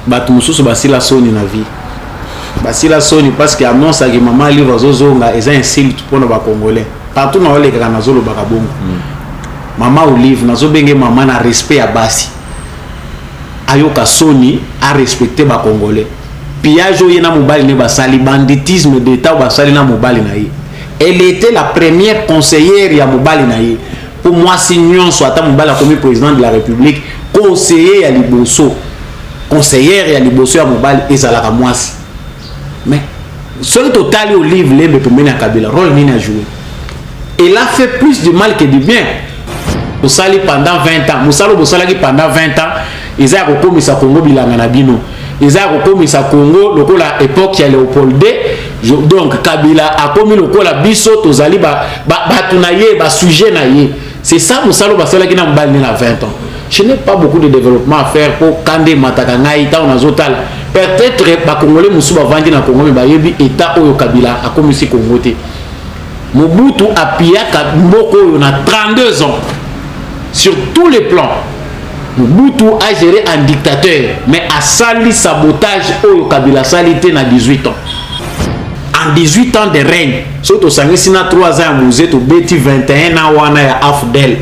Bato mosusu basila soni na vie, basila soni parce que annonce ake mama Olive azozonga eza insulte mpona Bacongolais. Partout na olekaka, nazolobaka bongo. Mama Olive, nazobenge mama na respect ya basi, ayoka soni, arespecte Bacongolais. Pillage oyo ye na mobali ne basali, banditisme d'État oyo basali na mobali na ye, elle était la première conseillère ya mobali na ye. Mpo mwasi nyonso, ata mobali akomi président de la République, conseiller ya liboso, conseillère ya liboso ya mobali ezalaka mwasi. Mais soki totali Olive Lembe pembeni ya Kabila, rôle nini a joué? Elle a fait plus du mal que du bien. Osali pendant 20 ans, mosala oyo bosalaki pendant 20 ans eza ya kokomisa Congo bilanga na bino, eza ya kokomisa Congo lokola époque ya Léopold II. Donc Kabila akomi lokola biso tozali bato na ye, basujet na ye. C'est ça mosala oyo basalaki na mobali ne na 20 ans. Je n'ai pas beaucoup de développement à faire mpo kanda emataka ngai ntango nazotala. Peut-être Bacongolais mosusu bavandi na Congo, mais bayebi état oyo Kabila akomisi Congo te. Mobutu apillaka mboka oyo na 32 ans sur tous les plans. Mobutu a géré un dictateur, mais asali sabotage oyo Kabila asali te na 18 ans. En 18 ans de règne, soki tosangisi na 3 ans ya Mzee, tobeti 21 ans wana ya AFDL.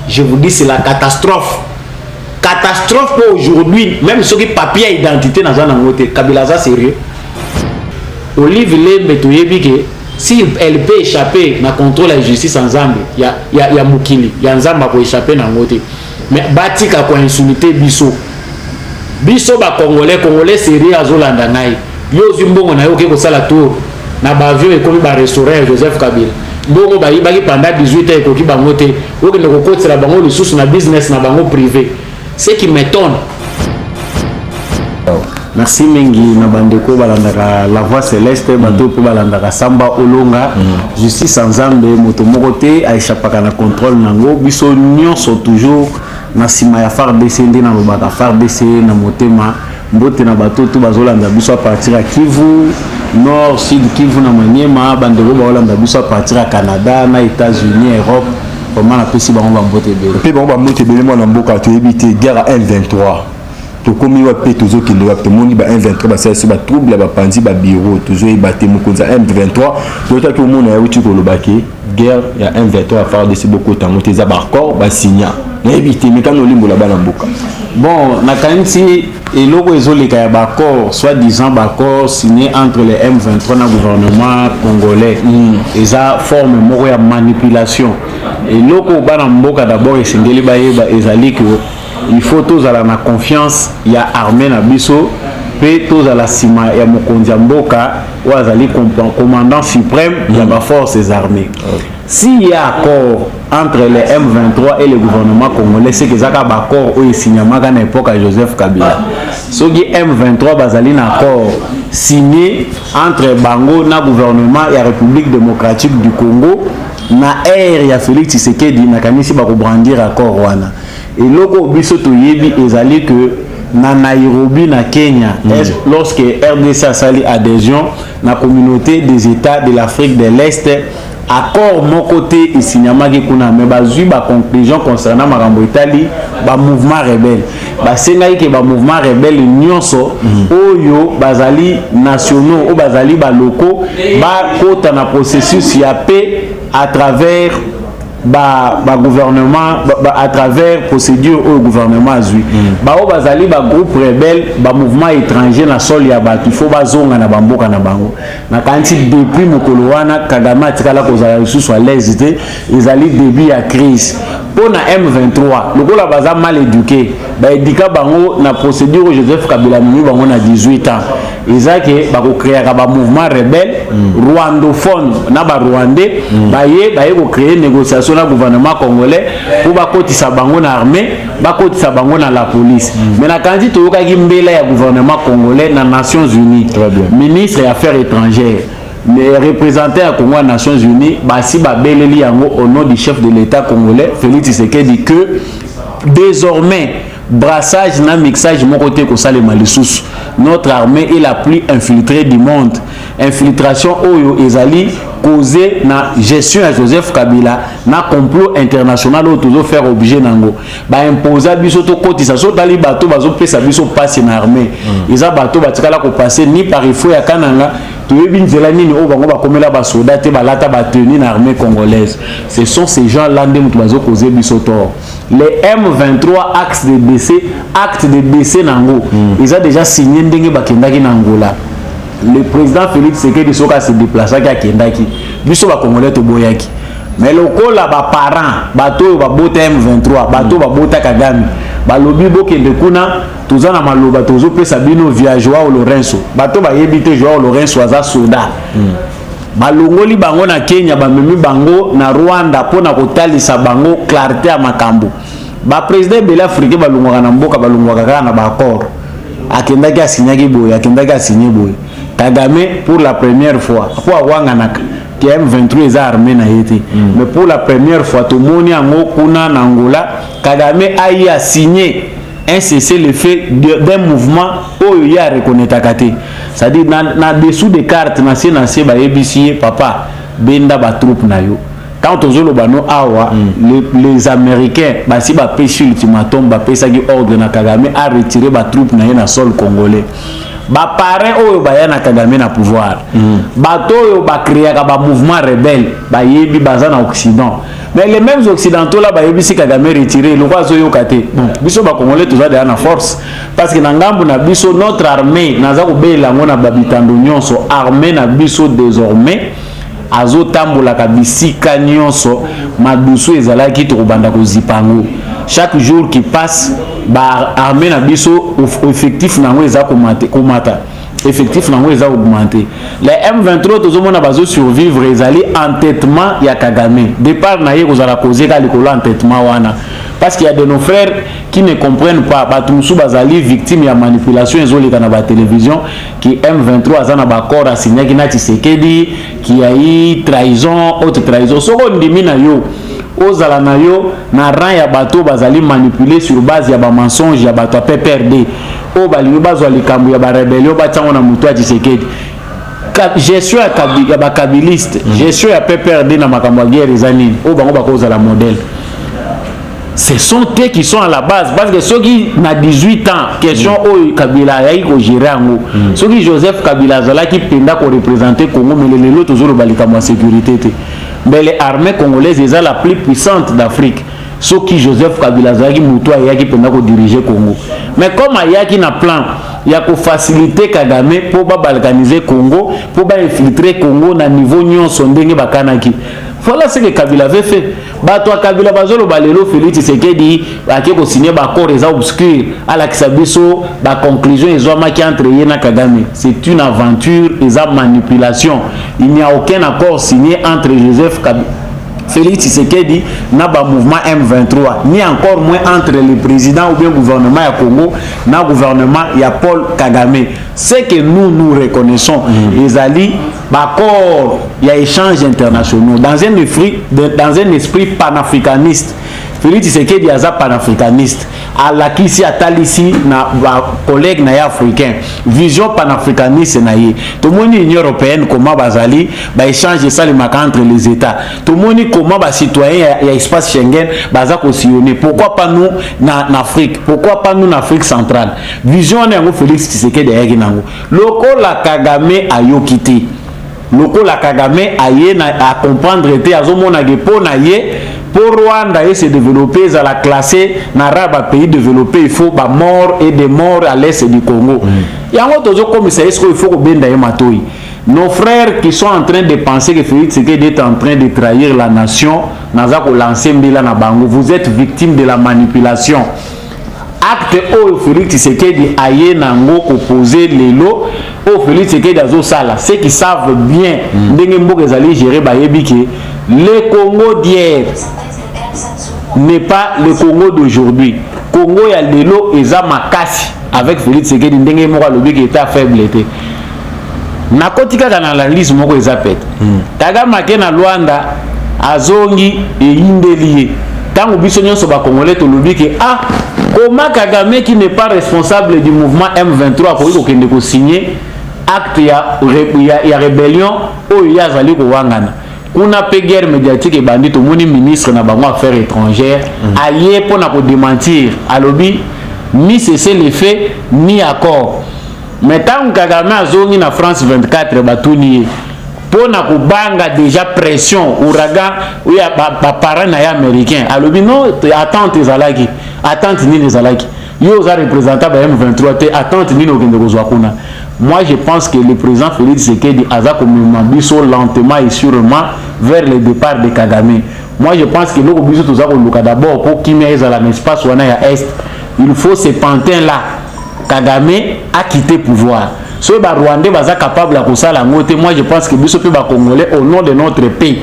Je vous dis, c'est la catastrophe, catastrophe. Mpo aujourd'hui même soki papier ya identité naza nango te. Kabila aza sérieux. Olive Lembe, toyebi ke si elle peut échapper na contrôle ya justice ya Nzambe, ya mokili ya Nzambe, akoéchappe nango te. Mais batika koinsulte biso, biso Bacongolais. Congolais sérieux azolanda ngai, yo ozwi mbongo na yo, oke kosala tour na baavion, ekomi barestaurant ya Joseph Kabila. Mbongo bayibaki pendant 18 ans ekoki bango te, okende kokotisela bango lisusu na business na bango privé, ce qui m'étonne. Merci mingi na bandeko balandaka La Voix Céleste, bato mpe balandaka Samba Olonga. Justice ya Nzambe, moto moko te aéchappaka na contrôle nango. Biso nyonso toujours na nsima ya FARDC. Nde nalobaka FARDC na motema. Mbote na bato to bazolanda biso à partir ya Kivu Nord, Sud Kivu na Maniema, bandeko baolanda biso à partir ya Canada na États-Unis, Europe. Vraiment napesi bango bambote ebele. Mpe bango bambote ebele. Mwana mboka, toyebi te guerre ya M23 tokomi wapi mpe tozokende wapi. Tomoni ba M23 basalisi batrouble ya bapanzi babiro, tozoyeba te. Mokonzi ya M23 toyotaki omona yauti koloba ke guerre ya M23 ya FARDC bokota yango te, eza baaccord basinya. Nayebi te, mekano olimbola bana mboka. Bon, nakanisi eloko ezoleka ya baaccord, soi-disant baaccord signé entre le M23 na gouvernement congolais, eza forme moko ya manipulation. Eloko bana mboka d'abord esengeli bayeba ezali ke il faut tozala na confiance ya armée na biso mpe tozala nsima ya mokonzi ya mboka oyo azali commandant suprême ya baforces armées. S'il y a accord entre les M23 et le gouvernement congolais, c'est que ezaka baaccord oyo esignamaka na époque ya Joseph Kabila. Soki M23 bazali na accord signé entre bango na gouvernement ya République démocratique du Congo na ère ya Félix Tshisekedi, nakanisi bakobrandir accord wana. Eloko biso toyebi ezali ke na Nairobi, na Kenya, lorsque RDC asali adhésion na Communauté des États de l'Afrique de l'Est, accord moko te esignamaki kuna, mais bazwi baconclusion concernant makambo etali bamouvement rebelle. Basengaki ke bamouvement rebelle nyonso oyo bazali nationaux, oyo bazali balocaux, bakota na processus ya paix à travers ba gouvernement, à travers procédure oyo gouvernement azwi. Bao bazali bagroupe rebelle, bamouvement étranger na sol ya bato, il faut bazonga na bamboka na bango. Nakanisi depuis mokolo wana, Kagame atikala kozala lisusu à l'aise te. Ezali début ya crise mpo na M23. Lokola baza mal éduqué, baéduquer bango na procédure oyo Joseph Kabila amemi bango na 18 ans, eza ke bakocréaka bamouvement rebelle rwandophone na Barwandais. Baye kocréer négociation na gouvernement congolais mpo bakotisa bango na armée, bakotisa bango na la police. Mais nakanisi toyokaki mbela ya gouvernement congolais na Nations Unies. Ministre ya Affaires étrangères, les représentants ya Congo ya Nations Unies basi babeleli yango au nom du chef de l'État congolais Félix Tshisekedi que désormais Brassage na mixage moko te kosalema lisusu. Notre armée est la plus infiltrée du monde. Infiltration oyo ezali causé na gestion ya Joseph Kabila na complot international oyo tozo faire objet nango. Baimposa biso tokotisa so tali bato bazopesa biso mpasi na armée. Eza bato batikala kopasser ni par ifo ya Kananga, toyebi nzela nini oyo bango bakomela basoda te, balata batenue na armée congolaise. Ce sont ces gens là nde moto bazocauser biso tort. Les M23, acte de décès, acte de décès nango eza déjà signé. Ndenge bakendaki na Angola, le président Félix Tshisekedi soki ase déplaçaki, akendaki, biso bacongolais toboyaki. Mais lokola baparent, bato oyo babota M23, bato oyo babota Kagame, balobi bokende kuna, toza na maloba tozopesa bino via Joao Lorenzo. Bato bayebi te, Joao Lorenzo aza soda. Balongoli bango na Kenya, bamemi bango na Rwanda mpona kotalisa bango clarté ya makambo. Baprésident ebele africain balongwaka na mboka, balongwaka kaka na baaccord. Akendaki, asinyaki boye, akendaki, asinye boye. Kagame, pour la première fois, po awanganaka ke M23 eza armée na ye te, mais pour la première fois tomoni yango kuna na Angola, Kagame ayi asigné un cessez-le-feu d'un mouvement oyo ye areconnaîtraka te. C'est-à-dire na dessous de carte, na se na se, bayebisi ye: "Papa, benda batroupe na yo." Quand tozoloba no awa, les Américains basi bapesi ultimatum, bapesaki ordre na Kagame aretirer batroupe na ye na sol congolais. Baparrain oyo baya na Kagame na pouvoir, bato oyo bacréaka bamouvement rebelle, bayebi baza na Occident. Mais les mêmes Occidentaux là bayebisi Kagame retire. Eloko azoyoka te. Bon, biso bacongolais toza deya na force, parce que na ngambu na biso, notre armée, naza kobelela yango na babitando nyonso, armée na biso désormais azotambolaka bisika nyonso. Madusu ezalaki, tokobanda kozipa yango. Chaque jour qui passe, baarmée na biso, effectif na yango eza komata, effectif na yango eza augmenté. Les M23 tozomona bazosurvivre, ezali entêtement ya Kagame. Départ na ye kozala koze kaka likolo entêtement wana, parce qu'il y a de nos frères qui ne comprennent pas. Bato mosusu bazali victime ya manipulation ezoleka na batélévision ki M23 aza na baaccord asignaki na Tshisekedi, ki ayi trahison, haute trahison. Soki ondimi na yo, ozala na yo na rang ya bato bazali manipulé sur base ya bamensonge ya bato ya PPRD oyo balingi bazwa likambo ya barébellion, batiango na moto ya Tshisekedi. Gestion ya bakabiliste, gestion ya PPRD na makambo ya guerre eza nini oyo bango bakozala modèle? Ce sont eux qui sont à la base, parce que soki na 18 ans, question oyo Kabila ayaki kogérer yango, soki Joseph Kabila azalaki mpenza koreprésenter Congo, mele lelo tozoloba likambo ya sécurité te. Mbele armée congolaise eza la plus puissante d'Afrique soki Joseph Kabila azalaki moto ayaki mpenza kodiriger Congo. Mais comme ayaki na plan ya kofaciliter Kagame mpo babalkaniser Congo, mpo bainfiltrer Congo na niveau nyonso ndenge bakanaki, voilà ce que Kabila avait fait. Bato ya Kabila bazoloba lelo Félix Tshisekedi ake kosigner baaccord eza obscur, alakisa biso baconclusion ezwamaki entre ye na Kagame. C'est une aventure, eza manipulation. Il n'y a aucun accord signé entre Joseph Kabila, Félix Tshisekedi na ba mouvement M23, ni encore moins entre le président ou bien gouvernement ya Congo na gouvernement ya Paul Kagame. Ce que nous nous reconnaissons, ezali baaccord ya échange internationaux dans un esprit panafricaniste. Félix Tshisekedi aza panafricaniste, alakisi, atalisi na bacollègue na ye africain vision panafricaniste na ye. Tomoni Union européenne, comment bazali baéchange esalemaka entre les États. Tomoni comment bacitoyen ya espace Schengen baza kosillonner. Pourquoi pas nous na Afrique? Pourquoi pas nous na Afrique centrale? Vision wana yango Félix Tshisekedi ayaki nango. Lokola Kagame ayoki te, lokola Kagame aye na acomprendre te, azomonake mpo na ye, mpo Rwanda ese développer, ezala classé na rang bapays développé, il faut bamort et des morts à l'est du Congo. Yango tozokomisa ye sikoyo, il faut kobenda ye matoi. Nos frères qui sont en train de penser que Félix Tshisekedi est en train de trahir la nation, naza kolancer mbila na bango: vous êtes victime de la manipulation. Acte oyo Félix Tshisekedi aye nango koposer lelo, oyo Félix Tshisekedi azosala, ceux qui savent bien ndenge mboka ezali géré bayebi ke le Congo d'hier n'est pas le Congo d'aujourd'hui. Congo ya lelo eza makasi avec Félix Tshisekedi. Ndenge moko alobi ke eta faible te, nakoti kaka na analyse moko eza pete. Kagame ake na Lwanda, azongi, eyindeli ye. Ntango biso nyonso Bacongolais tolobi ke ah, comment Kagame, qui n'est pas responsable du mouvement M23, akoki kokende kosigner acte ya rébellion oyo ye azali kowangana kuna? Mpe guerre médiatique ebandi. Tomoni ministre na bango Affaires étrangères aye mpona kodémentir, alobi ni cessez-le-feu ni accord. Mais ntango Kagame azongi na France 24, batuni ye mpo na kobanga déjà pression, ouragan oyo baparent na ye américain, alobi non, attente ezalaki. Attente nini ezalaki? Yo oza représentant ba M23 te, attente nini okende kozwa kuna? Moi, je pense que le président Félix Tshisekedi aza komema biso lentement et sûrement vers le départ de Kagame. Moi, je pense que eloko biso toza koluka d'abord mpo kimia ezala na espace wana ya Est, il faut ce pantin là Kagame a quitté pouvoir. Soki Barwandais baza capable ya kosala yango te, moi je pense que biso mpe Bacongolais, au nom de notre pays,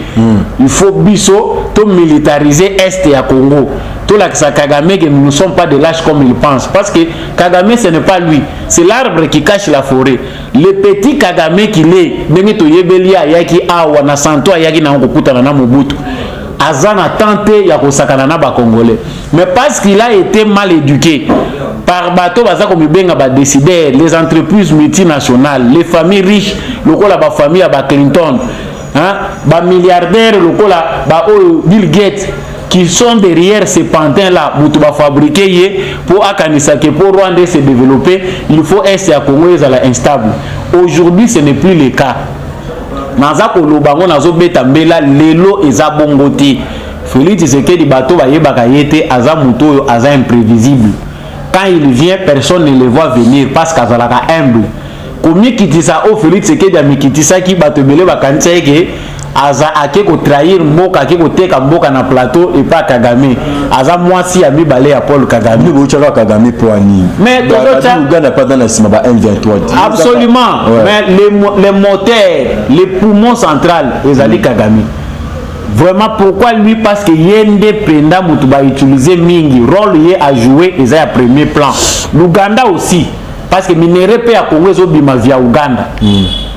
il faut biso tomilitariser Est ya Congo, tolakisa Kagame que nous ne sommes pas de lâches comme il pense, parce que Kagame, ce n'est pas lui, c'est l'arbre qui cache la forêt. Le petit Kagame qu'il est, ndenge toyebeli ye, ayaki awa na santo, ayaki nango kokutana na Mobutu, aza na tente ya kosakana na Bacongolais. Mais parce qu'il a été mal éduqué par bato baza komibenga badécideurs, les entreprises multinationales, les familles riches lokola bafamille ya Baclinton, hein, bamilliardaire lokola baoyo Bill Gates, qui sont derrière ces pantins là, mutu bafabriquer ye mpo akanisa ke mpo Rwanda se développer, il faut Est ya Congo ezala instable. Aujourd'hui, ce n'est plus le cas. Naza koloba yango, nazobeta mbela lelo, eza bongo te. Félix Tshisekedi, bato bayebaka ye te, aza moto oyo aza imprévisible. Quand il vient, personne ne le voit venir, parce qu'azalaka humble. Komikitisa oyo Félix Tshisekedi amikitisaki, bato ebele bakanisa ye ke aza ake kotrahir mboka, ake koteka mboka na plateau epa Kagame. Aza mwasi ya mibale ya Paul Kagame. Bino botyaka Kagame mpo ya nini? Mais Uganda mpe na nsima ba M23. Absolument, ouais. Mais le moteur, le poumon central ezali Kagame. Vraiment, pourquoi lui? Parce que ye nde mpenza moto bautiliser mingi, rôle ye ajoué eza ya premier plan. L'Ouganda aussi, parce que minerai mpe ya Congo ezobima via Uganda.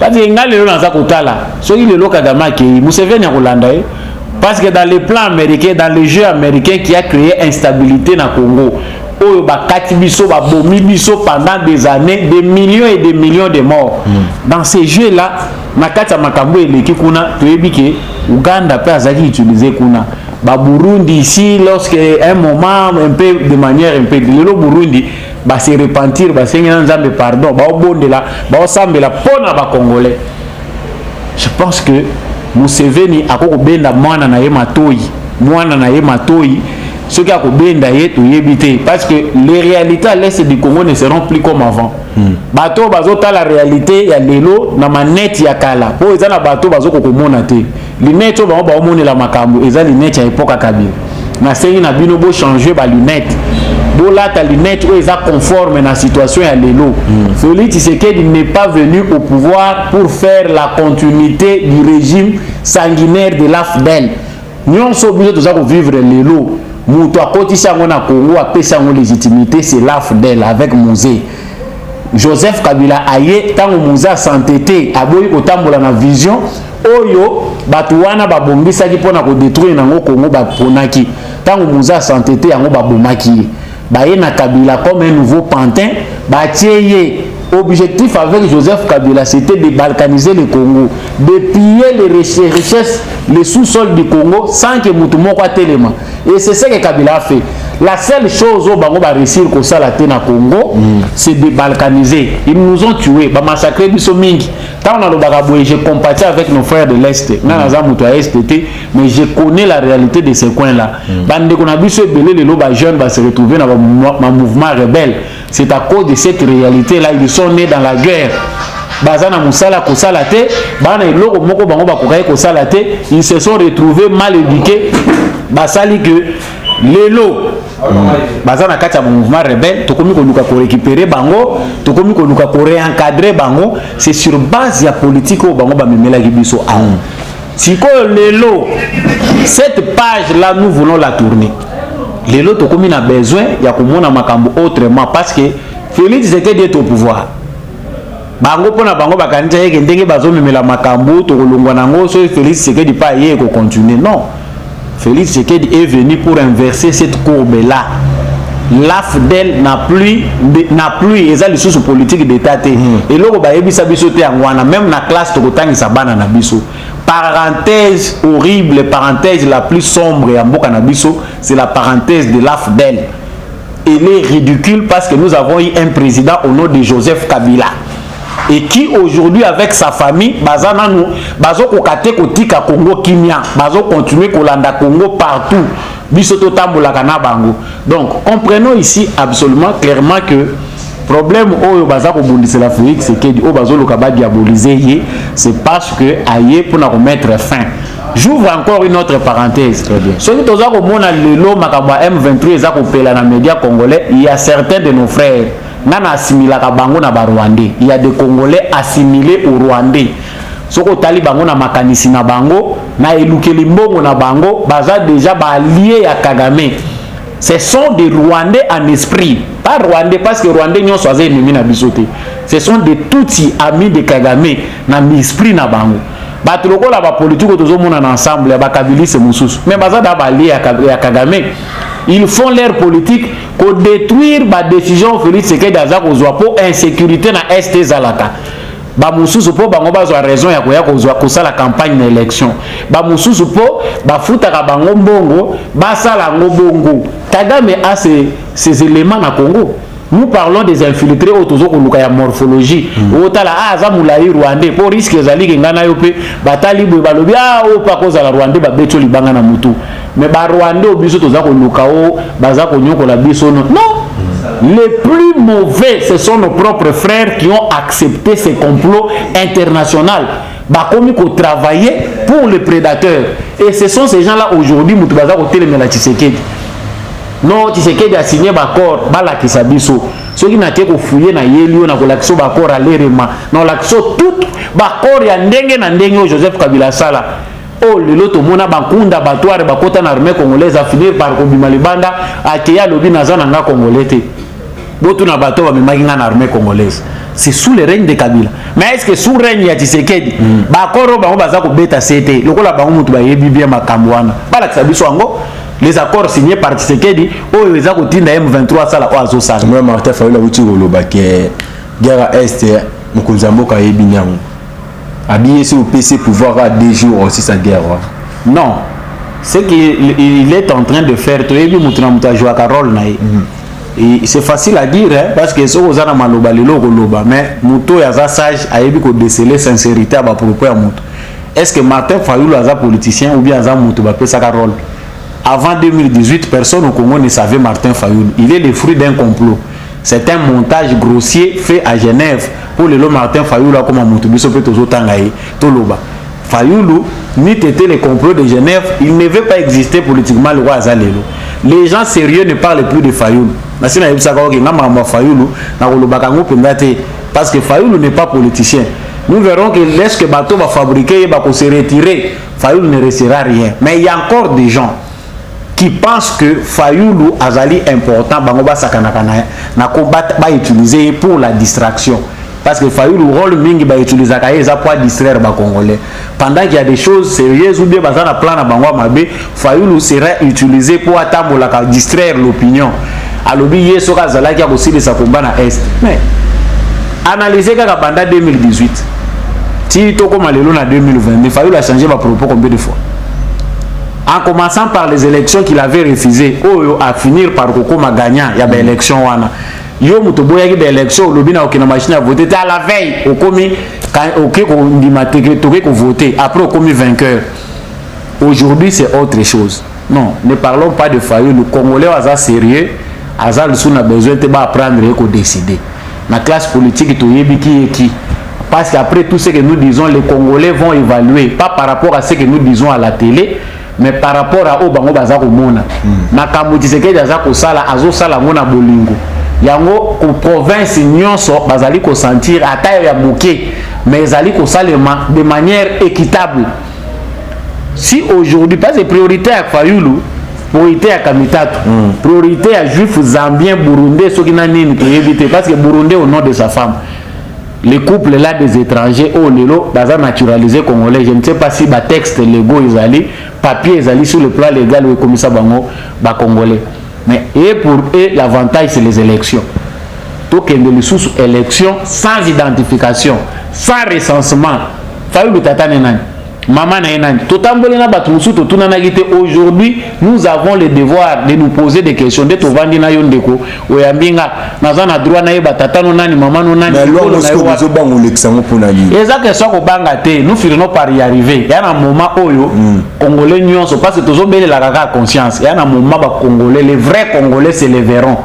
Parce que ngai lelo naza kotala, soki lelo Kagame akei, Museveni akolanda ye, parce que dans le plan américain, dans le jeu américain qui a créé instabilité na Congo, oyo bakati biso, babomi biso pendant des années, des millions et des millions de morts. Dans ces jeux là, na kati ya makambo eleki kuna, toyebi ke Uganda mpe azalaki utilisé kuna, Baburundi ici, lorsque un moment un peu de manière un peu, lelo Burundi base repentir, basengi na Nzambe pardon, baobondela, baosambela mpo na Bacongolais. Je pense que Museveni akoki kobenda mwana na ye matoi, mwana na ye matoi soki akobenda ye, toyebi te, parce que les réalités à l'Est du Congo ne seront plus comme avant. Bato oyo bazotala réalité ya lelo na manete ya kala, mpo eza na bato bazokoka komona te, lunette oyo bango baomonela makambo eza lunette ya époque ya Kabila. Nasengi na bino bochanger balunette, bolata lunette oyo eza conforme na situation ya lelo. Félix Tshisekedi n'est pas venu au pouvoir pour faire la continuité du régime sanguinaire de l'AFDL. Nyonso biso toza kovivre lelo, moto akotisi yango na Congo, apesi yango légitimité, c'est l'AFDL avec Mzee Joseph Kabila. Aye ntango Mzee asante te, aboyi kotambola na vision oyo bato wana babongisaki mpona kodétruire nango Congo. Baponaki ntango Mzee asante te, yango babomaki ye, baye na Kabila comme un nouveau pantin, batie ye. Objectif avec Joseph Kabila, c'était de balkaniser le Congo, de piller les richesses, le sous-sol du Congo, sans que mutu moko atelema. Et c'est ce que Kabila a fait. La seule chose oyo bango baréussir kosala te na Congo, c'est de balkaniser. Ils nous ont tués, bamassacré biso mingi. Ntango nalobaka boye, je compatis avec nos frères de l'Est. Nga naza moto ya Est te, mais je connais la réalité de ces coins là. Bandeko na biso ebele lelo, bajeune base retrouver na bamouvement rebelle, c'est à cause de cette réalité là. Ils sont nés dans la guerre, baza na mosala kosala te, baa na eloko moko bango bakokaki kosala te. Ils se sont retrouvés mal éduqués, basali que lelo baza na kati ya mouvement rebelle. Tokomi koluka korécupérer bango, tokomi koluka koréencadrer bango. C'est sur base ya politique oyo bango bamemelaki biso awa. Sikoyo lelo, cette page là, nous voulons la tourner. Lelo tokomi na besoin ya komona makambo autrement, parce que Félix Tshisekedi est au pouvoir. Bango, mpona bango, bakanisa eke ndenge bazomemela makambo, tokolongwa nango soki Félix Tshisekedi mpe aye, ekocontinue. Non. Félix Tshisekedi est venu pour inverser cette courbe là. L'AFDL n'a plus eza lisusu politique d'état te. Eloko bayebisa biso te yango wana. Même na classe tokotangisa bana na biso, parenthèse horrible, parenthèse la plus sombre ya mboka na biso, c'est la parenthèse de l'AFDL. Elle est ridicule parce que nous avons eu un président au nom de Joseph Kabila et qui aujourd'hui, avec sa famille, baza nanu bazokoka te kotika Congo kimia, bazocontinue kolanda Congo partout. Biso totambolaka na bango. Donc comprenons ici absolument clairement que problème oyo baza kobundisela Félix Tshisekedi, oyo bazoluka badiaboliser ye, c'est parce que aye mpona komettre fin. J'ouvre encore une autre parenthèse. Soki toza komona lelo makambo ya M23 eza kopela na média congolais, il y a certains de nos frères, nga na assimilaka bango na Barwandais. Il y a des Congolais assimilés au Rwandais. Soki otali bango na makanisi na bango, na elukeli mbongo na bango, baza déjà baallié ya Kagame. Ce sont des Rwandais en esprit, pas Rwandais, parce que Rwandais nyonso aza ennemi na biso te. Ce sont des Tutsi amis de Kagame na esprit na bango. Bato lokola bapolitike oyo tozomona na ensemble ya bakabiliste mosusu, mais baza da baallié ya Kagame. Ils font leur politique kodétruire badécision Félix Tshisekedi aza kozwa mpo insécurité na Est ezalaka. Bamosusu mpo bango bazwa raison ya koya kozwa kosala campagne na élection, bamosusu mpo bafutaka bango mbongo basala yango bongo. Kagame a ces éléments na Congo. Nous parlons des infiltrés oyo tozo koluka ya morphologie. Otala, ah, aza molai, Rwandais, mpo risque ezali ke ngai na yo mpe batali boye, balobi: "Ah, oyo mpe akozala Rwandais." Babeti yo libanga na mutu. Mais Barwandais oyo biso toza koluka, oyo baza konyokola biso, no, non. Les plus mauvais, ce sont nos propres frères qui ont accepté ces complots internationaux. Bakomi kotravailler pour les prédateurs. Et ce sont ces gens-là aujourd'hui moto baza kotelemela Tshisekedi. Non, Tshisekedi asigné baaccord, balakisa biso. Soki nake kofouiller, nayeli yo, na kolakisa yo baaccord alerema, na kolakisa yo tout baaccord ya ndenge na ndenge oyo Joseph Kabila asala. Oyo lelo tomona bankunda bato are bakota na armée congolaise, afinir par kobima libanda, akei, alobi: "Naza na nga Congolais te, botuna bato bamemaki nga na armée congolaise." C'est sous le règne de Kabila. Mais est ce que sous règne ya Tshisekedi, baaccord oyo bango baza kobeta se te, lokola bango moto bayebi bien makambo wana, balakisa biso yango, les accords signés par Tshisekedi oyo eza kotinda M23 asala oyo azosala? Moi, Martin Fayulu awuti koloba ke guerre ya Est, mokonzi ya mboka ayebi yango. Abi ye soki opesi pouvoir a 2 jours osisa guerre wana. Non, ce qu'il il est en train de faire, toyebi, moto na moto ajouaka rôle na ye. Et c'est facile à dire, hein, parce que soki oza na maloba lelo okoloba, mais moto oyo aza sage ayebi kodéceler sincérité ya bapropos ya moto. Est ce que Martin Fayulu aza politicien ou bien aza moto bapesaka rôle? Avant 2018, personne au Congo ne savait Martin Fayulu. Il est le fruit d'un complot. C'est un montage grossier fait à Genève pour lelo Martin Fayulu akoma moto biso mpe tozotanga ye, toloba Fayulu. N'eût été le complot de Genève, il ne veut pas exister politiquement le roi aza lelo. Les gens sérieux ne parlent plus de Fayulu. Nasi nayebisaka oke nga makambo ya Fayulu nakolobaka yango mpenza te, parce que Fayulu n'est pas politicien. Nous verrons que lorsque bato bafabriquer ye bakose retirer, Fayulu ne restera rien. Mais il y a encore des gens qui pensent que Fayulu azali important, bango basakanaka na ko bautiliser ye pour la distraction, parce que Fayulu, rôle mingi bautilisaka ye eza po distraire Bacongolais pendant qu'il y a des choses sérieuses ou bien baza na plan na bango ya mabe. Fayulu sera utilisé po atambolaka distraire l'opinion. Alobi ye soki azalaki akosilisa komba na Est. Mais analyse kaka banda 2018 ti tokóma lelo na 2022, Fayulu a changé bapropos combien de fois? En commençant par les élections qu'il avait refusées, oyo à finir par kokóma gagnant ya baélection wana. Yo moto oboyaki baélection, olobi na okende machine ya vote te, à la veille okomi oke kondima toke kovote, après okomi vainqueur. Aujourd'hui, c'est autre chose. Non, ne parlons pas de Fayulu. Congolais aza sérieux, aza lisusu na besoin te baapprendre ye kodécider na classe politique. Toyebi qui est qui, parce qu'après tout ce que nous disons, les Congolais vont évaluer, pas par rapport à ce que nous disons à la télé, mais par rapport à oyo bango baza komona. Makambo Tshisekedi aza kosala, azosala yango na bolingo. Yango province nyonso bazali kosentir ata ya moke, mais ezali kosalema de manière équitable. Si aujourd'hui, parce que priorité ya Fayulu, priorité ya Kamitatu, priorité ya Juif zambien, burundais, soki na nini toyebi te, parce que Burundais au nom de sa femme, les couples là des étrangers oyo lelo baza naturalisé Congolais, je ne sais pas si batexte légaux ezali. Papier ezali sur le plan légal oyo ekomisa bango bacongolais. Mais et pour eux, l'avantage, c'est les élections. Tokende lisusu élection sans identification, sans recensement. Fayulu, tata ne nani, mama na ye nani? Totamboli na bato mosusu, totunanaki te. Aujourd'hui, nous avons le devoir de nous poser des questions. Nde tovandi na yo, ndeko, oyambi nga, naza na droit nayeba tata no nani, mama no nani. Ozobanga olekisa yango mpona nini? Eza question kobanga te. Nous finirons par y arriver. Eya na moment oyo congolais nyonso, parce que tozobelelaka kaka conscience, eya na moment bacongolais, les vrais Congolais se lèveront.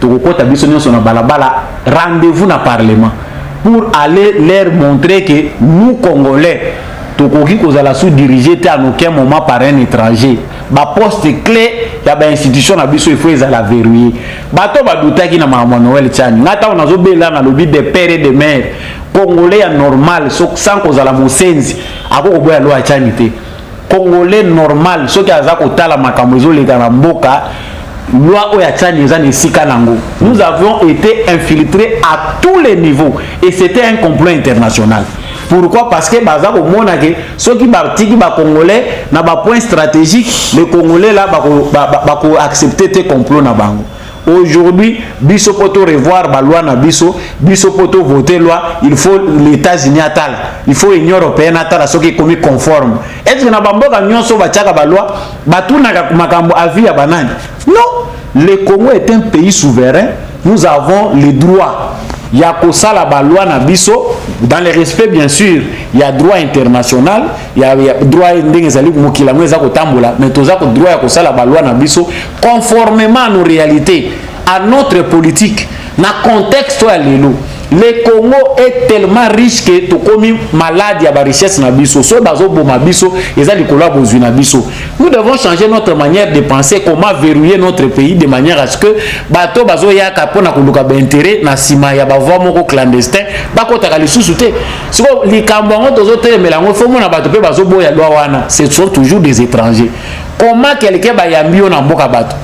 Tokokota biso nyonso na balabala, rendez-vous na parlement pour aller leur montrer que nous, Congolais, tokoki kozala sous dirigé te en aucun moment par un étranger. Baposte clé ya bainstitution na biso, il faut ezala verrouillé. Bato badutaki na makambo ya Noël Tshiani. Ngai ntango nazobela, nalobi de père et de mère, Congolais ya normal, sans kozala mosenzi, akoki koboya loi ya Tshiani te. Congolais normal, soki aza kotala makambo ezoleka na mboka, loi oyo ya Tshiani eza na esika nango. Nous avons été infiltrés à tous les niveaux et c'était un complot international. Pourquoi? Parce que baza komona ke soki batiki bacongolais na bapoint stratégique, les Congolais là bakoaccepte te complot na bango. Aujourd'hui, biso po to revoir baloi na biso, biso po to voter loi, il faut les États-Unis atala, il faut Union européenne atala soki ekomi conforme. Est ce que na bamboka nyonso batiaka baloi, batunaka makambo avis ya banani? Non. Le Congo est un pays souverain. Nous avons le droit ya kosala baloi na biso dans le respect, bien sûr, ya droit international, ya droit ndenge ezali mokili yango eza kotambola. Mais toza droit ya kosala baloi na biso conformément à nos réalités, à notre politique, na contexte oyo ya lelo. Le Congo est tellement riche que tokomi malade ya barichesse na biso. Soki bazoboma biso, eza likolo ya bozwi na biso. Nous devons changer notre manière de penser, comment verrouiller notre pays de manière à ce que bato bazoyaka mpona koluka baintérêt na nsima ya bavoi moko clandestin bakotaka lisusu te. Siko likambo yango tozotelemela yango, fo mona bato mpe bazoboya loi wana, ce sont toujours des étrangers. Comment quelqu'un bayambi yo na mboka, bato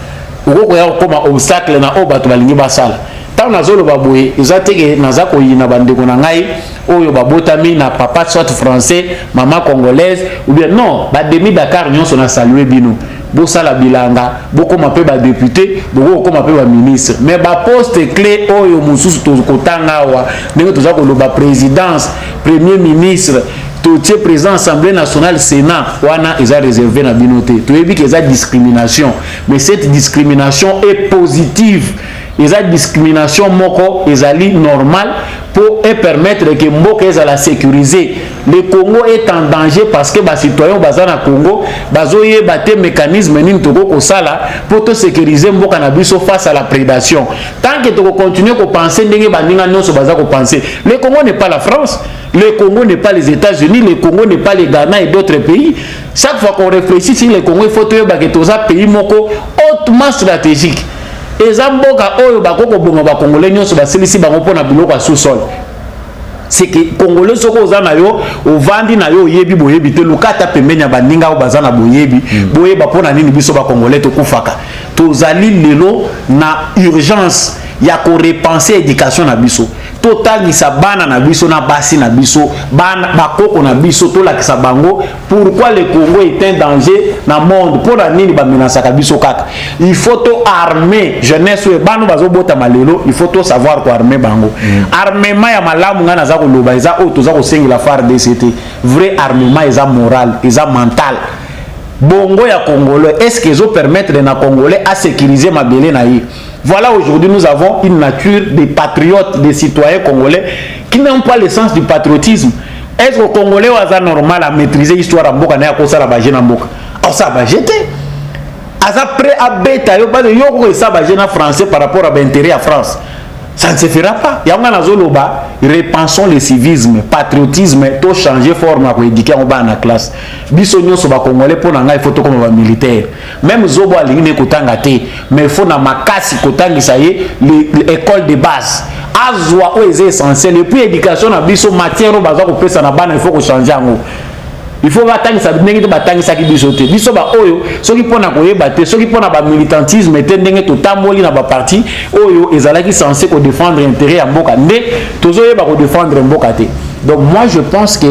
okokoya kokóma obstacle na oyo bato balingi basala? Ntango nazoloba boye, eza teke naza koyina bandeko na ngai oyo babotami na papa soit français, mama congolaise ou bien non. Bademi Dakar nyonso, na salue bino. Bosala bilanga, bokóma mpe badéputé, bokokóma mpe baministre. Mais baposte clé oyo mosusu tokotanga awa, ndenge toza koloba présidence, premier ministre, totie président Assemblée nationale, Sénat, wana eza réservé na bino te. Toyebi ke eza discrimination, mais cette discrimination est positive. Eza discrimination moko ezali normal pour permettre que mboka ezala sécurisé. Le Congo est en danger parce que bacitoyen baza na Congo bazoyeba te mécanisme nini tokoki kosala mpo tosécuriser mboka na biso face à la prédation. Tant que tokocontinue kopense ndenge baninga nyonso baza kopense, le Congo n'est pas la France, le Congo n'est pas les États-Unis, le Congo n'est pas le Ghana et d'autres pays. Chaque fois qu'on réfléchit sur le Congo, il faut toyeba ke toza pays moko hautement stratégique. Eza mboka oyo bakoki kobonga bakongolais nyonso, basilisi bango mpona biloko ya sous-sol. C'est que Congolais, soki oza na yo, ovandi na yo, oyebi boyebi te, luka ata pembeni ya baninga oyo baza na boyebi. Boyeba mpona nini biso bacongolais tokufaka. Tozali lelo na urgence ya korepenser éducation na biso. Totangisa bana na biso na basi na biso, bana bakoko na biso, tolakisa bango pourquoi le Congo est un danger na monde, mpona nini bamenasaka biso kaka. Il faut to armer jeunesse oyo bana bazobotama lelo. Il faut to savoir koarmer bango. Armement ya malamu, ngai naza koloba, eza oyo toza kosengela FARDC te. Vrai armement eza moral, eza mental. Bongo ya Congolais, est ce que ezopermettre na Congolais asécuriser mabele na ye? Voilà, aujourd'hui, nous avons une nature des patriotes, des citoyens congolais qui n'ont pas le sens du patriotisme. Est ce que Congolais oyo aza normal à maîtriser histoire ya mboka na ye akosala baje na mboka? Akosala baje te. Aza prêt abeta yo parce yo koko esala baje na français par rapport à baintérêt ya France. Ça ne se fera pas. Yango nga nazoloba, repensons le civisme, patriotisme, tochanger forme ya koéduquer yango bana na classe. Biso nyonso bacongolais, mpo na ngai, faut tokoma bamilitaire. Même zobo alingi ne kotanga te, mais faut na makasi kotangisa ye l'école de base, azwa oyo eza essentiel. Et puis éducation na biso, matière oyo baza kopesa na bana, il faut kochanger yango. Il faut batangisa ndenge te batangisaki biso te. Biso baoyo, soki mpona koyeba te, soki mpona bamilitantisme te, ndenge totamboli na baparti oyo ezalaki censé kodéfendre intérêt ya mboka, nde tozoyeba kodéfendre mboka te. Donc moi, je pense que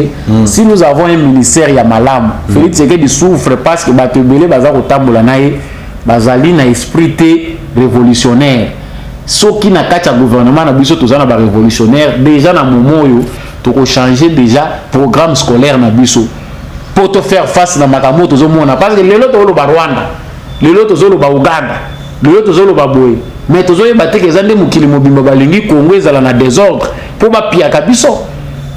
si nous avons un ministère ya malamu, Félix Tshisekedi souffre parce que bato ebele baza kotambola na ye bazali na esprit te révolutionnaire. Soki na kati ya gouvernement na biso toza na barévolutionnaire déjà, na momo oyo tokochanger déjà programme scolaire na biso mpo to faire face na makambo oyo tozomona, parce que lelo tozoloba Rwanda, lelo tozoloba Uganda, lelo tozoloba boye, mais tozoyeba te ke eza nde mokili mobimba balingi Congo ezala na désordre mpo bapiaka biso.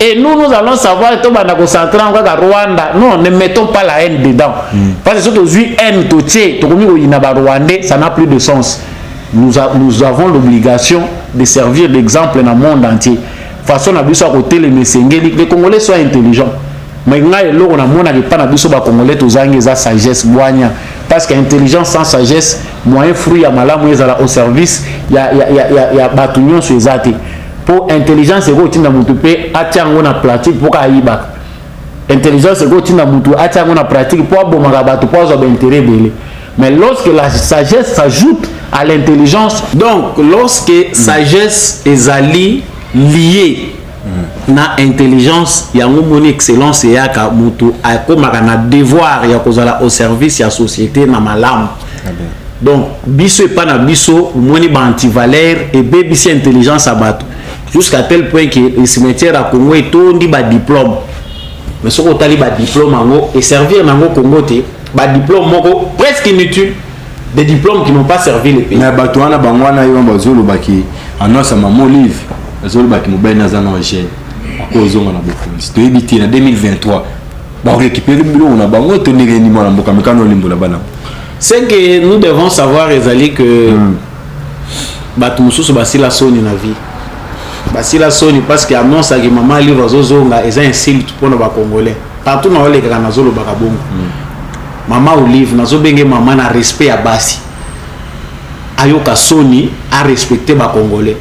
Et nous, nous allons savoir, tobanda concentrer kaka Rwanda. Non, ne mettons pas la haine dedans, parce que soki tozwi haine, totie, tokomi koyina Barwandais, ça n'a plus de sens. Nous avons l'obligation de servir d'exemple dans le monde entier. Façon na biso ya kotelema, esengeli les Congolais soient intelligents. Mais ngai, eloko namonaka epa na biso Bacongolais tozangi eza sagesse, bwanya, parce que intelligence sans sagesse, moyen fruit ya malamu ezala au service ya bato nyonso eza te. Mpo intelligence ekotinda motu mpe atia yango na pratique mpo ka ayibaka. Intelligence ekotinda motu atia yango na pratique mpo abomaka bato, mpo azwa baintérêt ebele. Mais lorsque la sagesse s'ajoute à l'intelligence. Donc lorsque sagesse ezali liée na intelligence, yango moni excellence eyaka. Moto akomaka na devoir ya kozala au service ya société na malamu. Donc biso, epa na biso, omoni baantivaleur ebebisi intelligence ya bato jusqu'à tel point que cimetière ya Congo etondi badiplôme. Mais soki otali badiplôme yango, eservir nango Congo te. Badiplôme moko presque inutile, des diplômes qui n'ont pas servi le pays. Na bato wana, bango wana ye wana bazolobaki annonce ya mama Olive, bazolobaki mobali aza na jeune, akozonga na bokonzi. Toyebi te na 2023 bakorécupérer biloko na bango to ndenge nini. Mwana mboka, mekano olimbola bana. Ce que nous devons savoir ezali que bato mosusu basila soni na vie, basila soni parce que annonce aki mama Olive azozonga eza insulte mpona Bacongolais. Partout na olekaka, nazolobaka bongo. Mama Olive, nazobenge mama na respect ya basi, ayoka soni, arespecte Bacongolais.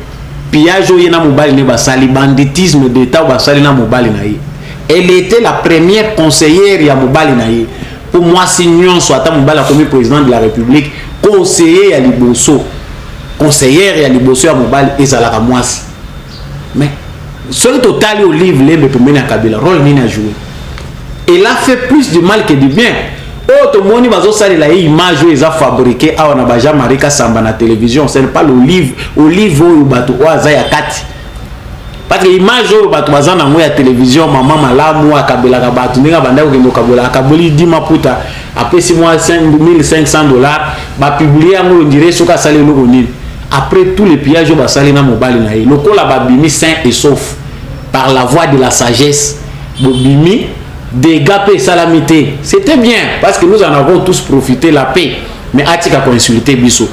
Pillage oyo ye na mobali ne basali, banditisme d'état oyo basali na mobali na ye, elle était la première conseillère ya mobali na ye. Mpo mwasi nyonso, ata mobali akomi président de la République, conseiller ya liboso, conseillère ya liboso ya mobali ezalaka mwasi. Mais soki totali Olive Lembe pembeni ya Kabila, rôle nini ajoué? Elle a fait plus du mal que du bien. Oyo tomoni bazosalela ye image oyo eza fabriqué awa na ba Jean Marie Kasamba na télévision, ce n'est pas l'Olive. Olive oyo bato oyo aza ya kati, parce que image oyo bato baza nango ya télévision, mama malamu akabelaka bato, ndenge abandaki kokende kokabola, akaboli 10 maputa, apesi mwa 1500 $, bapublier yango, on dirait soki asali eloko nini. Après tous les pillages oyo basali na mobali na ye, lokola babimi sain et sauf par la voie de la sagesse, bobimi, dégâts mpe esalami te, c'était bien parce que nous en avons tous profité, la paix. Mais atika koinsulte biso,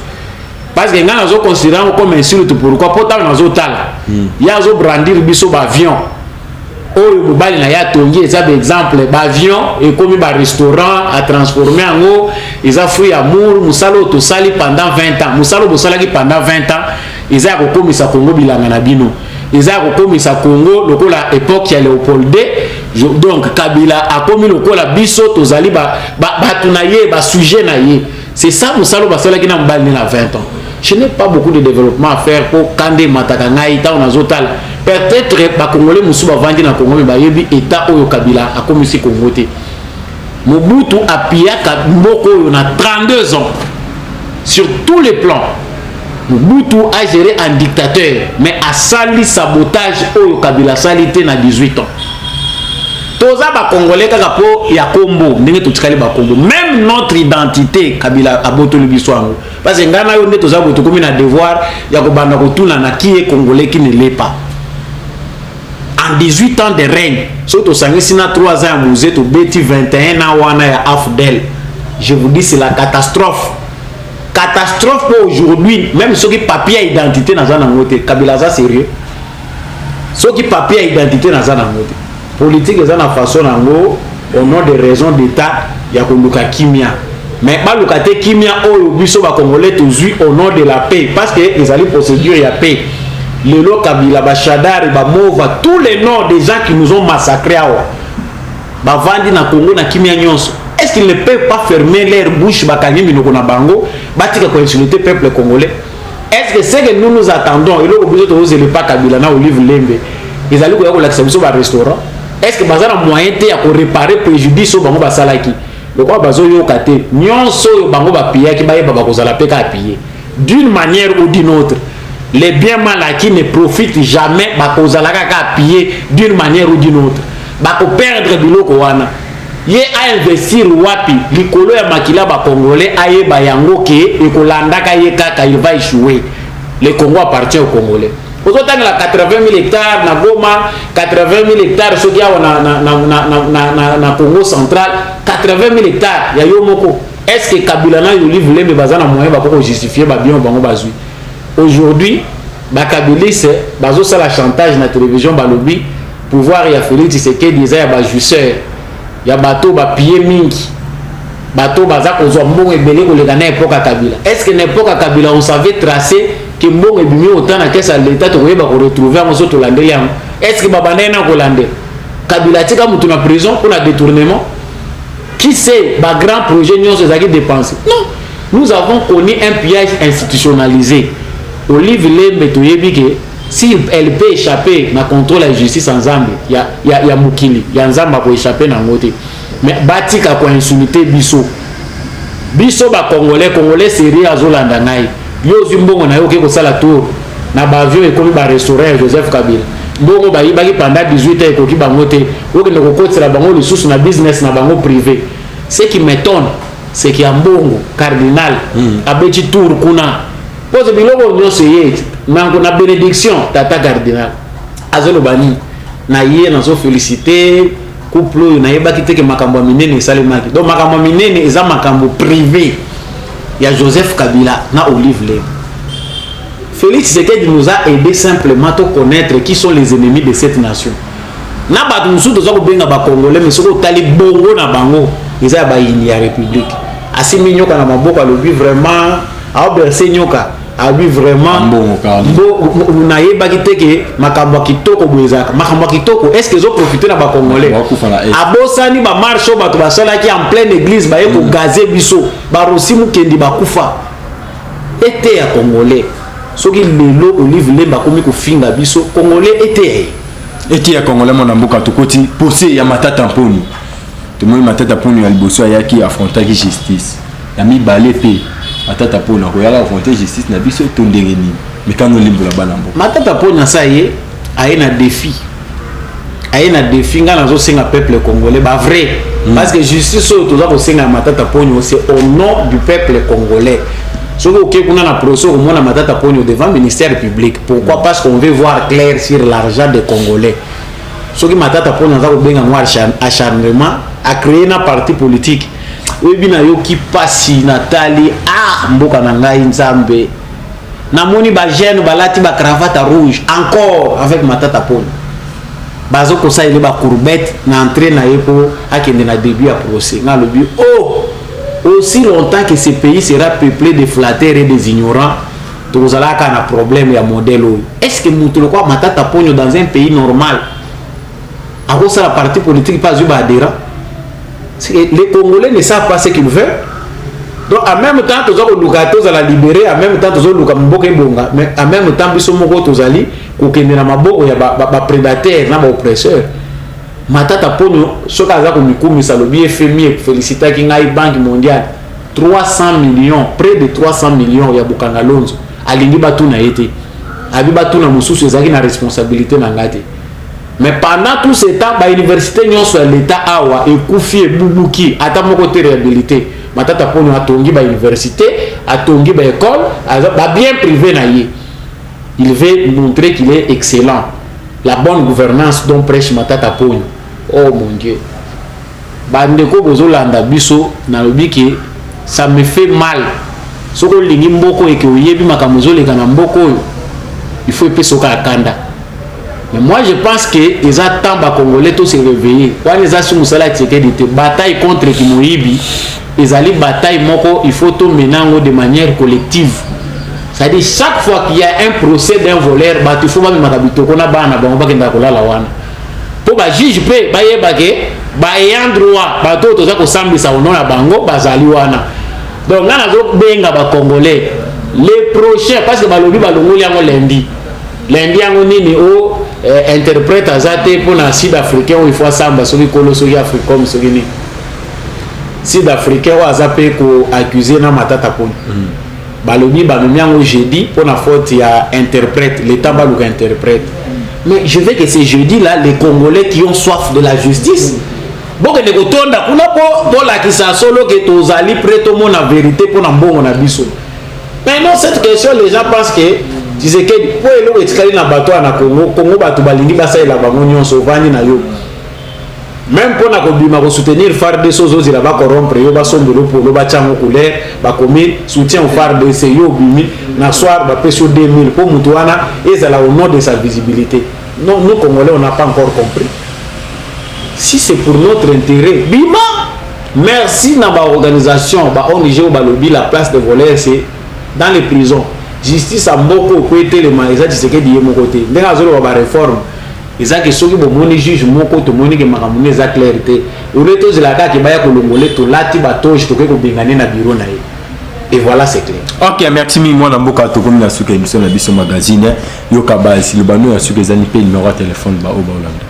parce que ngai nazoconsidérer yango comme insulte. Pourquoi? Mpo ntango nazotala ye azobrandir biso baavion oyo mobali na ye atongi, eza baexemple, baavion ekomi barestaurant, atransforme yango, eza fruit ya amour, mosala oyo tosali pendant 20 ans. Mosala oyo bosalaki pendant 20 ans eza ya kokomisa Congo bilanga na bino, eza ya kokomisa Congo lokola époque ya Léopold II. Donc Kabila akomi lokola biso tozali bato na ye, basujet na ye. C'est ça mosala oyo basalaki na mobali ne na 20 ans. Je n'ai pas beaucoup de développement à faire mpo kanda emataka ngai ntango nazotala. Peut-être Bakongolais mosusu bavandi na Congo, me bayebi état oyo Kabila akomisi Congo te. Mobutu apillaka mboka oyo na 32 ans sur tous les plans. Mobutu a géré un dictateur, mais asali sabotage oyo Kabila asali te na 18 ans. Toza Bakongolais kaka mpo ya kombo, ndenge totikali bakombo. Même notre identité, Kabila abotoli biso yango, parce que ngai na yo nde toza boye, tokomi na devoir ya kobanda kotuna na qui est Congolais, qui ne l'est pas. En 18 ans de règne, soki tosangisi na 3 ans ya Mzee, tobeti 21 ans wana ya AFDL, je vous dis, c'est la catastrophe, catastrophe. Mpo aujourd'hui même soki papier ya identité naza nango te, Kabila aza sérieux. Soki papier ya identité naza nango te, politique eza na façon nango, au nom de raison d'état ya koluka kimia, mais baluka te kimia oyo biso Bacongolais tozwi au nom de la paix, parce que ezali procédure ya paix. Lelo Kabila, Bashadari, Bamova, tous les noms des gens qui nous ont massacré awa, bavandi na Congo na kimia nyonso. Est ce qu'ils ne peuvent pas fermer leur bouche, bakangi minoko na bango, batika koinsulte peuple congolais? Est ce que ce que nous nous attendons, eloko biso tozozela epa Kabila na Olive Lembe, Ezali koya kolakisa biso barestaurant. Est ce que baza na moyen te ya koréparer préjudice oyo bango basalaki? Lokola bazoyoka te, nyonso oyo bango bapillaki, bayeba bakozala mpe kaka pillé d'une manière ou d'une autre. Les biens mal acquis ne profitent jamais. Bakozala kaka pillé d'une manière ou d'une autre, bakoperdre biloko wana. Ye ainvestir wapi likolo ya makila bacongolais? Ayeba yango ke ekolandaka ye kaka, il va échouer. Le Congo appartient au Congolais. Ozotangela 80 000 hectares na Goma, 80 000 hectares soki awa na Congo Central, 80 000 hectares ya yo moko. Est ce que Kabila na Olive Lembe baza na moyen bako kojustifie babiens bango bazwi? Aujourd'hui, bakabiliste bazosala chantage na télévision, balobi pouvoir ya Félix Tshisekedi eza ya bajouisseur, ya bato bapillé mingi, bato baza kozwa mbongo ebele koleka na époque ya Kabila. Est ce que na époque ya Kabila, on savait tracer ke mbongo ebimi autant na caisse ya l'État, tokoyeba koretrouver yango so tolandeli yango? Est ce que babandaki na kolandela? Kabila atika motu na prison mpona détournement. Qui sait bagrand projet nyonso ezalaki dépensé? Non, nous avons connu un pillage institutionnalisé. Olive Lembe, toyebi ke si elle peut échapper na contrôle ya justice ya Nzambe, ya mokili ya Nzambe, akoéchapper nango te. Mais batika koinsulter biso, biso bacongolais. Congolais sérieux azolanda ngai, yo ozwi mbongo na yo, oke kosala tour na baavion, ekomi barestaurant ya Joseph Kabila. Mbongo bayibaki pendant 18 ans ekoki bango te, okende kokotisela bango lisusu na business na bango privé. Ce qui m'étonne, c'est que ya mbongo cardinal abeti tour kuna pose biloko nyonso ye nango na bénédiction. Tata cardinal azoloba nini na ye? Nazoféliciter couple oyo. Nayebaki te ke makambo ya minene esalemaki. Donc makambo ya minene eza makambo privé ya Joseph Kabila na Olive Lembe. Félix Tshisekedi nous a aidé simplement to connaître qui sont les ennemis de cette nation. Na bato mosusu toza kobenga bacongolais, mais soki otali bongo na bango, eza ya bayini ya République. Asimbi nyoka na maboko, alobi vraiment, aoberse nyoka, alobi vraiment nayebaki te ke makambo ya kitoko boye ezalaka. Makambo ya kitoko, est ce que ezoprofite na bacongolais? Abosani bamarche oyo bato basalaki en pleine église, baye kogazer biso, barosi mokendi bakufa ete ya Congolais. Soki lelo Olive Lembe akomi kofinga biso, Congolais ete ya ye. Ete ya Congolais. Mwana mboka, tokoti procès ya Matata Mponi. Tomoni Matata Mponi ya liboso ayaki, affrontaki justice. Ya mibale mpe Matata Mponi akoyaka affronter justice na biso to ndenge nini? Mekano olimbola bana mboka. Matata Mponi asa ye aye na défi, aye na défi. Ngai nazosenga peuple congolais bavrai parce que justice oyo toza kosenga ya Matata Ponyo, c'est au nom du peuple congolais. Soki oke kuna na procès, okomona Matata Ponyo devant ministère public. Pourquoi? Parce qu'on veut voir clair sur l'argent des Congolais. Soki Matata Ponyo aza kobenga ngo acharnement, acréé na parti politique, oyebi, nayoki mpasi. Natali, ah, mboka na ngai Nzambe, namoni bajeune balati bacravate rouge encore avec Matata Ponyo, bazokosalela bacourbette na entrée na ye mpo akende na début ya procès. Nga alobi, oh, aussi longtemps que ce pays sera peuplé de flatteurs et des ignorants, tokozalaka na problème ya modèle oyo. Est ce que moto lokola Matata Ponyo, dans un pays normal, akosala parti politique mpe azwi baadhérent? Les Congolais ne savent pas ce qu'ils veulent. Donc en même temps toza koluka tozala libéré, en même temps tozoluka mboka ebonga, mais en même temps biso moko tozali kokende na maboko ya baprédateur na baoppresseur. Matata Ponyo, soki aza komikumisa, alobi FMI efélicitaki ngai, Banque mondiale, 300 millions, près de 300 millions ya Bukanga Lonzo. Alingi batuna ye te, abi batuna mosusu, ezalaki na responsabilité na ngai te. Mais pendant tout ce temps, bauniversité nyonso ya l'État awa ekufi, ebubuki, ata moko te réhabilité. Matata Ponyo atongi bauniversité, atongi baécole, babien privé na ye. Il veut montrer qu'il est excellent, la bonne gouvernance dont prêche Matata Ponyo. Oh mon Dieu, bandeko bozolanda biso, nalobi ke ça me fait mal. Soki olingi mboka eke oyebi makambo ezoleka na mboka oyo, il faut epesa oka kanda. Mais moi, je pense que eza temps bacongolais to se réveiller. Wana eza si mosala ya Tshisekedi te. Bataille contre kimoyibi ezali bataille moko il faut tomena yango de manière collective, c'est-à-dire chaque fois qu'il y a un procès d'un voleur, bato il faut bamemaka bitoko na bana na bango, bakendaka kolala wana mpo bajuge mpe bayeba ke baayant droit, bato oyo toza kosambisa ono na bango bazali wana. Donc ngai nazobenga bacongolais, le prochain, parce que balobi balongoli yango lundi. Lundi yango nini? O Interprète aza te mpona Sud Africain oyo ifo asamba, soki kolo, soki Africom, soki nini. Sud Africain oyo aza mpe koaccuse na Matata Poni. Balobi bamemi yango jeudi mpona faute ya interprète, l'état baluka interprète. Mais je veux que ce jeudi là, les Congolais qui ont soif de la justice bokende kotonda kuna mpo bolakisa solo ke tozali prêt tomona vérité mpona mbongo na biso. Mais non, cette question, les gens pensent que Tshisekedi, mpo eloko etikali na bato wana na Congo, Congo bato balingi basalela bango nyonso. Ovandi na yo, même mpona kobima kosoutenir FARDC, ozozela bacorrompre yo, basombela polo, batyango couleur, bakomi soutien au FARDC. Yo obimi na soir, bapesi yo 2000 mpo motu wana ezala au nom de sa visibilité. Non, nous Congolais, on n'a pas encore compris. Si c'est pour notre intérêt, bima. Merci na baorganisation, ba ONG oyo balobi la place de voleur, c'est dans les prisons. Justice ya mboka oko etelema, eza Tshisekedi ye moko te. Ndenge azoloba baréforme, eza ke soki bomoni juge moko, tomoni ke makambo nde eza clair te, ole tozela kaka baya kolongole, tolati batoge, tokoki kobengane na bureau na ye, et voilà, c'est clair. Ok, merci mingi, mwana mboka. Tokomi na suka émission na biso magazine Yoka Basi. Lobano ya suka ezali mpe numéro ya telefone baoyo baolanda.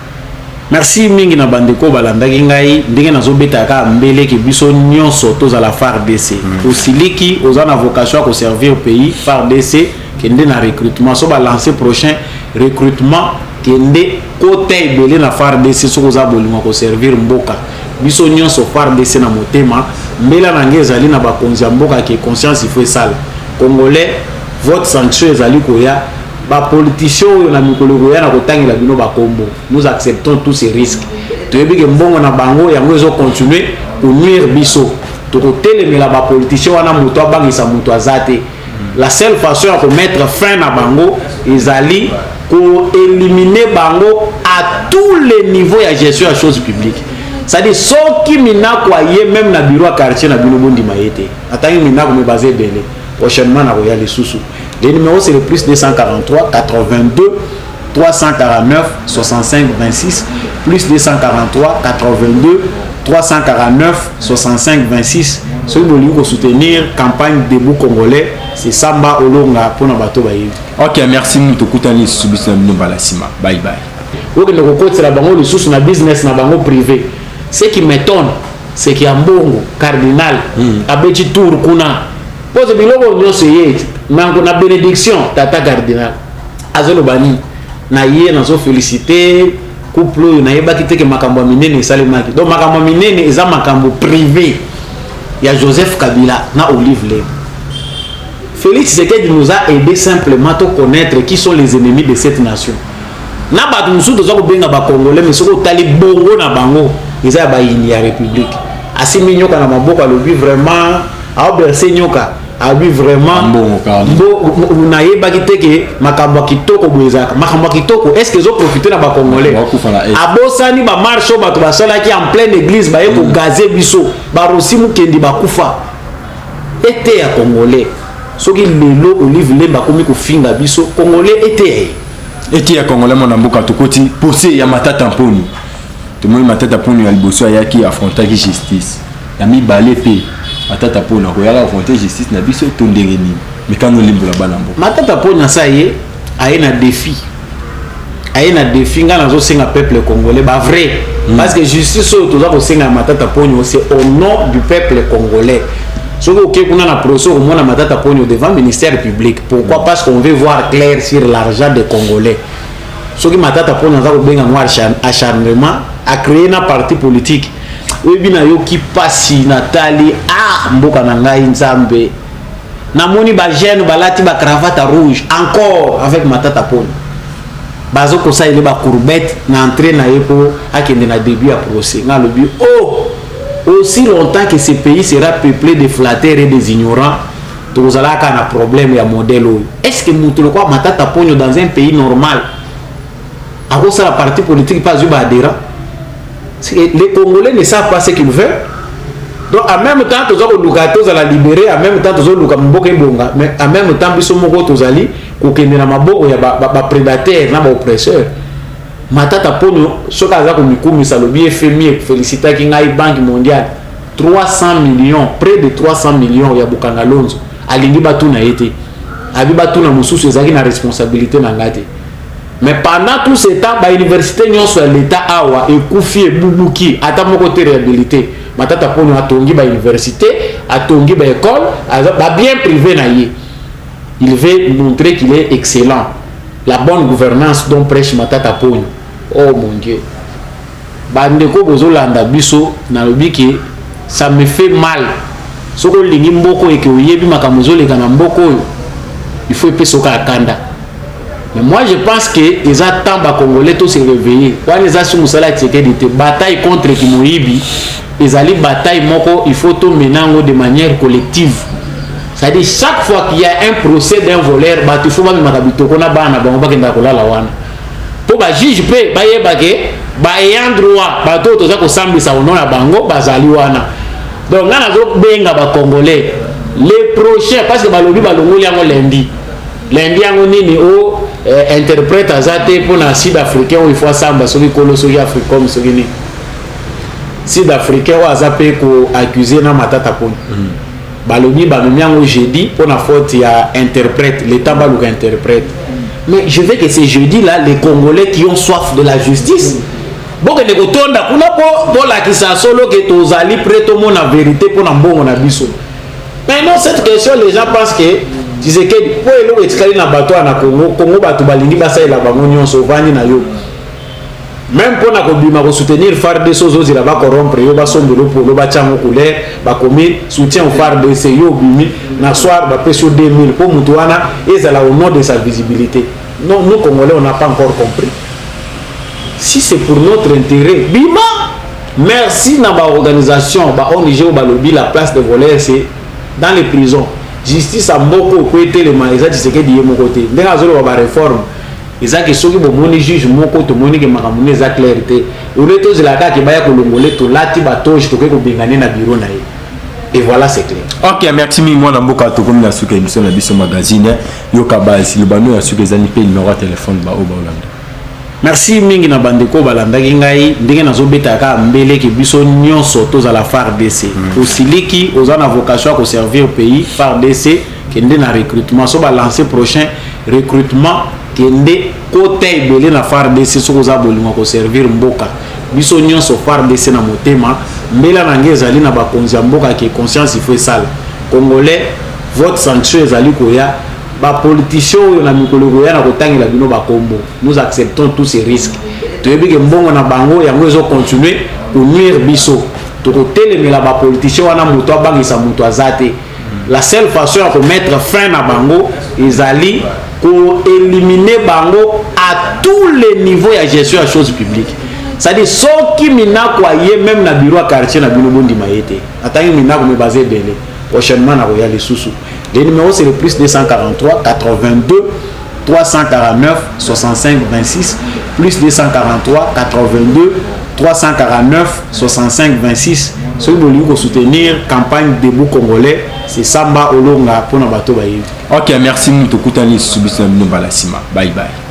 Merci mingi na bandeko balandaki ngai. Ndenge nazobeta kaka mbeleke, biso nyonso tozala FARDC. Osiliki, oza na vocation ya koservir pays, FARDC, kende na recrutement. So balance prochain recrutement, kende kota ebele na FARDC. Soki oza bolingo ya koservir mboka, biso nyonso FARDC na motema. Mbela na ngai ezali na bakonzi ya mboka ke conscience ifo esala. Congolais, vote sanction ezali koya. Bapoliticien oyo na mikolo ekoya na kotangela bino bakombo, nous acceptons tous ces risques. Toyebi ke mbongo na bango yango ezocontinue konuire biso. Tokotelemela bapoliticien wana. Moto abangisa moto aza te. La seule façon ya komettre fin na bango ezali koéliminer bango à tous les niveaux ya gestion ya chose publique. C'est-à-dire, soki Minaku aye même na bureau ya quartier na bino, bondima ye te. Atangi Minaku, me baza ebele. Prochainement nakoya lisusu. Le numéro, c'est le plus 243 82 349 65 26, plus 243 82 349 65 26. Soki bolingi kosoutenir campagne Debout Congolais, c'est Samba Olonga mpona bato bayebi. Ok, merci mingi. Tokutani lisusu biso na bino mbala nsima. Bye bye. Okende kokotela bango lisusu na business na bango privé. Ce qui m'étonne, c'est que ya mbongo cardinal abeti tour kuna poze biloko nyonso ye nango na bénédiction. Tata cardinal azoloba nini na ye? Nazofélicité couple oyo. Nayebaki te ke makambo ya minene esalemaki. Donc makambo ya minene eza makambo privé ya Joseph Kabila na Olive Lembe. Félix Tshisekedi nous a aidé simplement to connaître qui sont les ennemis de cette nation. Na bato mosusu toza kobenga bacongolais, mais soki otali bongo na bango, eza ya bayini ya république. Asimbi nyoka na maboko, alobi vraiment aoberse nyoka, alobi vraiment nayebaki te ke makambo ya kitoko boye ezalaka. Makambo ya kitoko, est ce que ezoprofite na bacongolais? Abosani bamarche oyo bato basalaki en pleine église, baye kogaze biso, barosi mokendi bakufa ete ya Congolais. Soki lelo Olive Lembe akomi kofinga biso, Congolais, ete ya ye. Ete ya Congolais. Mwana mboka, tokoti procès ya Matata Mponi. Tomoni Matata Mponi ya liboso ayaki, affrontaki justice. Ya mibale mpe Matata Mponi akoyaka affronte justice na biso to ndenge nini? Mikano olimbola bana mboka. Matata Mponi asa ye aye na défi, aye na défi. Ngai nazosenga peuple congolais bavrai parce que justice oyo toza kosenga ya Matata Ponyo, c'est au nom du peuple congolais. Soki oke kuna na procès, okomona Matata Ponyo devant ministère public. Pourquoi? Parce qu'on veut voir clair sur l'argent des Congolais. Soki Matata Ponyo aza kobenga ngo acharnement, acréé na parti politique, oyebi, nayoki mpasi. Natali, ah, mboka na ngai Nzambe, namoni bajeune balati bacravate rouge encore avec Matata Ponyo, bazokosalela bacourbette na entrée na ye mpo akende na début ya procès. Nga alobi, oh, aussi longtemps que ce pays sera peuplé de flatteurs et des ignorants, tokozalaka na problème ya modèle oyo. Est ce que moto lokola Matata Ponyo, dans un pays normal, akosala parti politique mpe azwi baadhérent? Les Congolais ne savent pas ce qu'ils veulent. Donc en même temps toza koluka tozala libéré, en même temps tozoluka mboka ebonga, mais en même temps biso moko tozali kokende na maboko ya baprédateur na baoppresseur. Matata Ponyo, soki aza komikumisa, alobi FMI efélicitaki ngai, Banque mondiale, 300 millions, près de 300 millions ya Bukanga Lonzo. Alingi batuna ye te, abi batuna mosusu, ezalaki na responsabilité na ngai te. Mais pendant tout ce temps, bauniversité nyonso ya l'État awa ekufi, ebubuki, ata moko te réhabilité. Matata Ponyo atongi bauniversité, atongi baécole, babien privé na ye. Il veut montrer qu'il est excellent, la bonne gouvernance dont prêche Matata Ponyo. Oh mon Dieu! Bandeko bozolanda biso, nalobi ke ça me fait mal. Soki olingi mboka oyo, eke oyebi makambo ezoleka na mboka oyo, il faut epesa oka kanda. Mais moi, je pense que eza temps bacongolais to se réveiller. Wana eza si mosala ya Tshisekedi te. Bataille contre kimoyibi ezali bataille moko il faut tomena yango de manière collective, c'est-à-dire chaque fois qu'il y a un procès d'un voleur, bato il faut bamemaka bitoko na bana na bango, bakendaka kolala wana mpo bajuge mpe bayeba ke baayant droit, bato oyo toza kosambisa au nom na bango, bazali wana. Donc ngai nazobenga bacongolais, le prochain, parce que balobi balongoli yango lundi. Lundi yango nini o interprète aza te mpona sud africain oyo ifo asamba, soki kolo, soki Africom, soki nini, sud africain oyo aza mpe koaccuse na Matata Ponyo. Balobi bamemi yango jeudi mpona faute ya interprète, l'état baluka interprète. Mais je veux que ce jeudi là, les Congolais qui ont soif de la justice bokende kotonda kuna mpo tolakisa solo ke tozali prêt tomona vérité mpona mbongo na biso. Mais non, cette question, les gens pensent que Tshisekedi, mpo eloko etikali na bato wana na Congo, Congo bato balingi basalela bango nyonso. Ovandi na yo, même mpona kobima kosoutenir FARDC, ozozela bacorrompre yo, basombela polo, batya yango couleur, bakomi soutien au FARDC. Yo obimi na soir, bapesi yo 2000 mpo motu wana ezala au nom de sa visibilité. Non, nous Congolais, on n'a pas encore compris. Si c'est pour notre intérêt, bima. Merci na baorganisation, ba ONG oyo balobi la place de voleur, c'est dans les prisons. Justice ya mboka oko etelema, eza Tshisekedi ye moko te. Ndenge azoloba baréforme, eza ke soki bomoni juge moko, tomoni ke makambo nde eza clair te, ole tozela kaka baya kolongole, tolati batoge, tokoki kobengane na bureau na ye, et voilà, c'est clair. Ok, merci mingi, mwana mboka. Tokomi na suka émission na biso magazine Yoka Base. Lobano ya suka ezali mpe numéro ya telefone baoyo baolanda. Merci mingi na bandeko balandaki ngai. Ndenge nazobeta kaka mbeleke, biso nyonso tozala FARDC. Osiliki, oza na vocation ya koservir pays, FARDC, kende na recrutement. So balance prochain recrutement, kende kota ebele na FARDC. Soki oza bolingo ya koservir mboka, biso nyonso FARDC na motema. Mbela na ngai ezali na bakonzi ya mboka ke conscience ifo esala. Congolais, vote sanction ezali koya. Bapoliticien oyo na mikolo ekoya na kotangela bino bakombo, nous acceptons tous ces risques. Toyebi ke mbongo na bango yango ezocontinue konuire biso. Tokotelemela bapoliticien wana. Moto abangisa moto aza te. La seule façon ya komettre fin na bango ezali koéliminer bango à tous les niveaux ya gestion ya chose publique, c'est-à-dire soki Minaku aye même na bureau ya quartier na bino, bondima ye te. Atangi Minaku, me baza ebele. Prochainement nakoya lisusu. Le numéro, c'est le plus 243 82 349 65 26, plus 243 82 349 65 26. Soki bolingi kosoutenir campagne Debout Congolais, c'est Samba Olonga mpona bato bayebi. Ok, merci. Tokutani lisusu biso na bino mbala nsima. Bye bye.